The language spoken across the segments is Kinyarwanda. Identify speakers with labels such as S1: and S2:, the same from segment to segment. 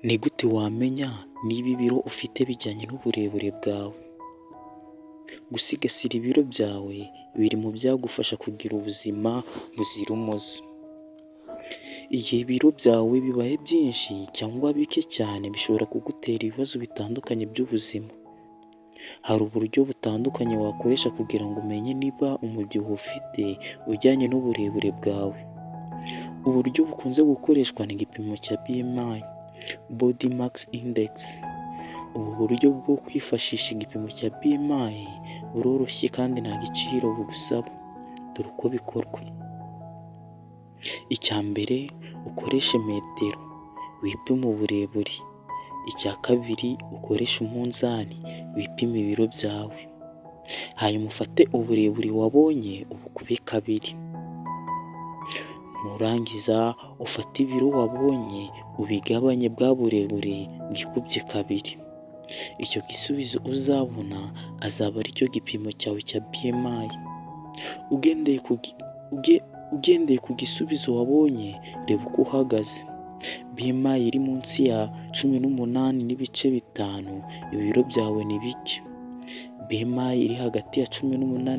S1: Ni gute wamenya niba ibiro ufite bijyanye n'uburebure bwawe? Gusigasira ibiro byawe biri mu byagufasha kugira ubuzima buzira umuze. Igihe ibiro byawe bibaye byinshi cyangwa bike cyane bishobora kugutera ibibazo bitandukanye by'ubuzima. Hari uburyo butandukanye wakoresha kugira ngo umenye niba umubyibuho ufite ujyanye n'uburebure bwawe. Uburyo bukunze gukoreshwa ni igipimo cya BMI, Body Mass Index. Ubu buryo bwo kwifashisha igipimo cya BMI buroroshye kandi nta giciro bugusaba. Dore uko bikorwa: icya mbere, ukoreshe metero wipime uburebure. Icya kabiri, ukoreshe umunzani wipime ibiro byawe. Hanyuma ufate uburebure wabonye ubukube kabiri. Nurangiza ufate ibiro wabonye ubigabanye bwa burebure bwikubye kabiri. Icyo gisubizo uzabona azaba aricyo gipimo cyawe cya BMI. Ugendeye ku gisubizo wabonye, reba uko uhagaze. BMI iri munsi ya 18.5, ibiro byawe ni bike. BMI iri hagati ya 18.5 na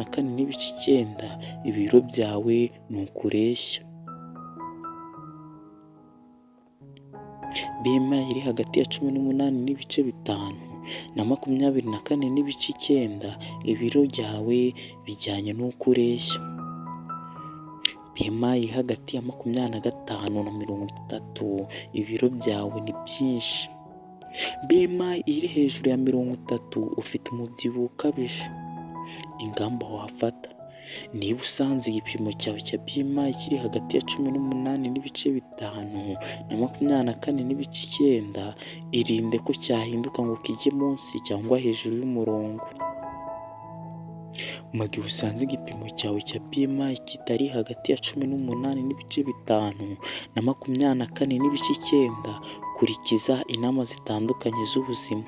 S1: 24.9, ibiro byawe ni uko ureshya. BMI iri hagati ya 18.5 na 24.9, ibiro byawe bijyanye n'uko ureshya. BMI iri hagati ya 25 na 30, ibiro byawe ni byinshi. BMI iri hejuru ya 30, ufite umubyibuho ukabije. Ingamba wafata: niba usanze igipimo cyawe cya BMI kiri hagati ya 18.5 na 24.9, irinde ko cyahinduka ngo kijye munsi cyangwa hejuru y'umurongo. Mu gihe usanze igipimo cyawe cya BMI kitari hagati ya 18.5 na 24.9, kurikiza inama zitandukanye z'ubuzima.